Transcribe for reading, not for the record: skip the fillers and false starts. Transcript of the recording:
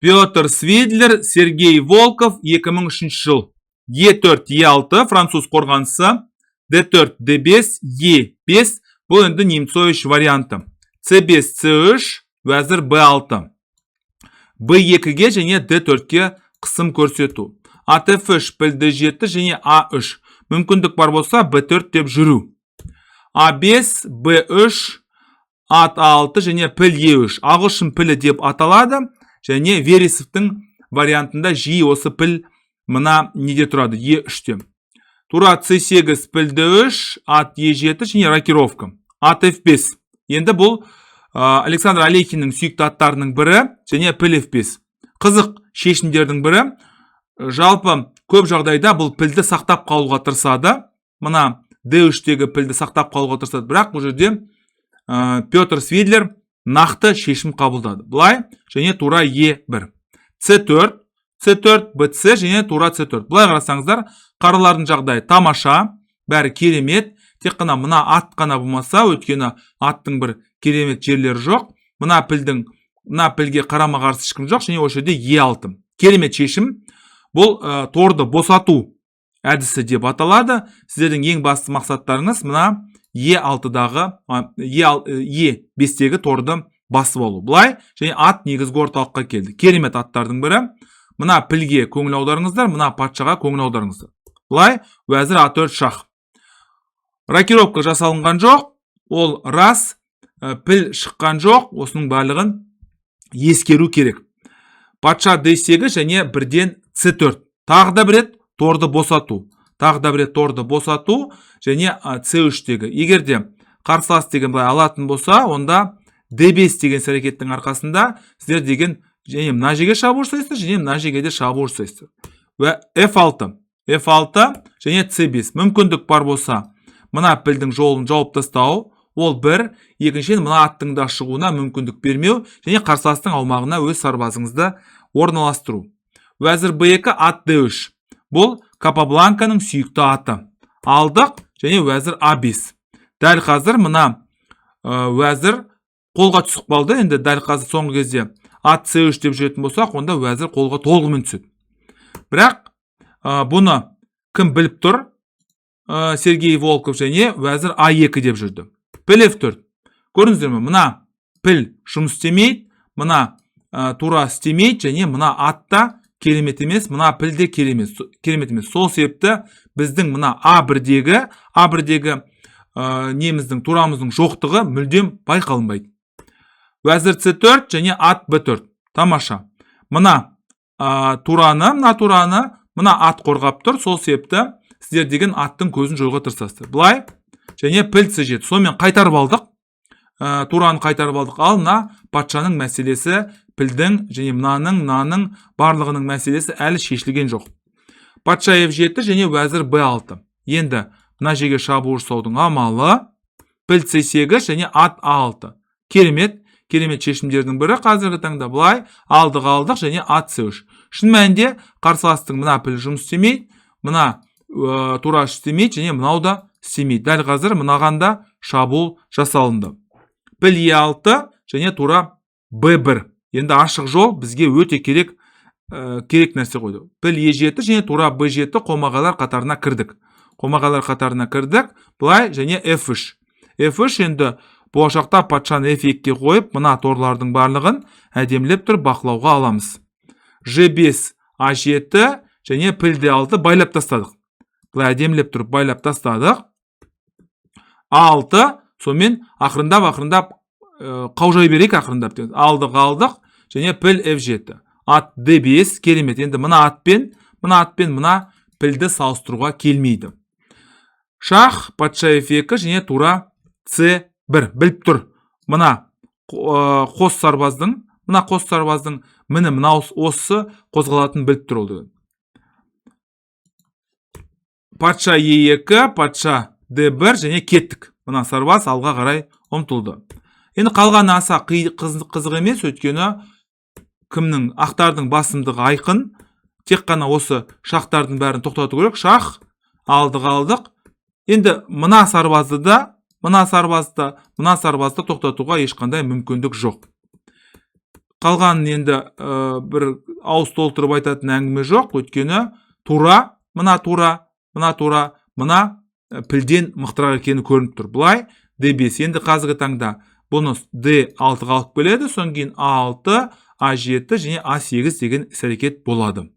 Петр Свидлер, Сергей Волков, 2003 жыл. Е4, Е6, француз қорғанысы, Д4, Д5, Е5, бұл енді Немцович варианты. С5, С3, уәзір Б6. Б2-ге және Д4-ке қысым көрсету. Ат F3, піл Д7 және А3. Мүмкіндік бар болса, Б4 деп жүру. А5, Б3, ат А6 және піл Е3. Ағылшын пілі деп аталады және Вересовтің вариантында жиі осы піл мына неде тұрады, Е3-те. Тура С8, піл Д3, ат Е7 және рокировка. Ат F5. Енді бұл Александр Алехиннің сүйікті аттарының бірі және піл F5. Қызық шешімдердің бірі. Жалпы көп жағдайда бұл пілді сақтап қалуға тырысады. Мына D3-тегі пілді сақтап қалуға тырысады. Бірақ бұл жерде Петр Свидлер нақты шешім қабылдады. Былай және тура Е1. С4, С4, БЦ және тура С4. Былай қарасаңыздар, қаралардың жағдайы тамаша, бәрі керемет. Тек қана мына ат қана болмаса, өйткені аттың бір керемет жерлері жоқ. Мына пілге қарама қарсы ешкім жоқ және осы жерде Е6. Керемет шешім. Бұл торды босату әдісі деп аталады. Сіздердің ең басты мақсаттарыңыз мына Е6-дағы, Е5-тегі торды басып алу. Былай және ат негізгі орталыққа келді. Керемет аттардың бірі. Мына пілге көңіл аударыңыздар, мына патшаға көңіл аударыңыздар. Былай уәзір А4 шах. Рокировка жасалынған жоқ, ол рас, піл шыққан жоқ, осының барлығын ескеру керек. Патша D8 және бірден C4. Тағы да бір рет торды босату. Тағы да бір рет торды босату және C3-тегі. Егер де қарсылас деген былай алатын болса, онда D5 деген іс әрекеттің арқасында сіздер деген және мына жерге шабуыл жасайсыздар, және мына жерге де шабуыл жасайсыздар. F6, F6 және C5. Мүмкіндік бар болса, мына пілдің жолын жауып тастау, ол бір, екіншіден, мына аттың да шығуына мүмкіндік бермеу және қарсыластың аумағына өз сарбазыңызды орналастыру. Уәзір B2, ат D3. Бұл Капабланканың сүйікті аты. Алдық және уәзір А5. Дәл қазір мына уәзір қолға түсіп қалды. Енді дәл қазір соңғы кезде ат C3 деп жүретін болсақ, онда уәзір қолға толығымен түседі. Бірақ бұны кім біліп тұр? Сергей Волков және уәзір А2 деп жүрді. Піл F4. Көрдіңіздер ме? Мына піл жұмыс істемейді, мына тура істемейді және мына ат та керемет емес, мына піл де керемет емес. Сол себепті біздің мына А1-дегі неміздің, турамыздың жоқтығы мүлдем байқалынбайды. Уәзір С4 және ат Б4. Тамаша. Мына тураны мына ат қорғап тұр. Сол себепті сіздер деген аттың көзін жоюға тырысасыздар. Былай және піл С7. Сонымен қайтарып алдық. Тураны қайтарып алдық. Ал мына патшаның мәселесі, пілдің және мынаның барлығының мәселесі әлі шешілген жоқ. Патша F7 және уәзір B6. Енді мына жерге шабуыл жасаудың амалы піл C8 және ат A6. Керемет, керемет шешімдердің бірі қазіргі таңда. Былай алдық, алдық және ат C3. Шын мәнінде қарсыластың мына піл жұмыс істемейді, мына тура істемейді және мынау да істемейді. Дәл қазір мынаған да шабуыл жасалынды. Піл Е6 және тура Б1. Енді ашық жол бізге өте керек нәрсе қойды. Піл Е7 және тура Б7, қомағайлар қатарына кірдік. Қомағайлар қатарына кірдік. Былай және F3. F3 енді болашақта патшаны F2-ге қойып, мына торлардың барлығын әдемілеп тұрып бақылауға аламыз. G5, A7 және піл D6, байлап тастадық. Былай әдемілеп тұрып байлап тастадық. A6, сонымен ақырындап ақырындап қаужай берейік ақырындап деген. Алдық, алдық және піл F7. Ат D5, керемет. Енді мына атпен мына пілді салыстыруға келмейді. Шах, патша F2 және тура C1. Біліп тұр. Мына қос сарбаздың міне мынау осы қозғалатынын біліп тұр ол деген. Патша Е2, патша D1 және кеттік. Мына сарбаз алға қарай ұмтылды. Енді қалғаны аса қызық емес, өйткені кімнің, ақтардың басымдығы айқын. Тек қана осы шахтардың бәрін тоқтату керек. Шах, алдық, алдық. Енді мына сарбазды да, мына сарбазды да, мына сарбазды тоқтатуға ешқандай мүмкіндік жоқ. Қалғанын енді бір ауыз толтырып айтатын әңгіме жоқ, өйткені тура мына, тура мына, тура мына пілден мықтырақ екені көрініп тұр. Былай, d5. Енді қазіргі таңда бұны d6-ға алып келеді, содан кейін a6, a7 және a8 деген іс әрекет болады.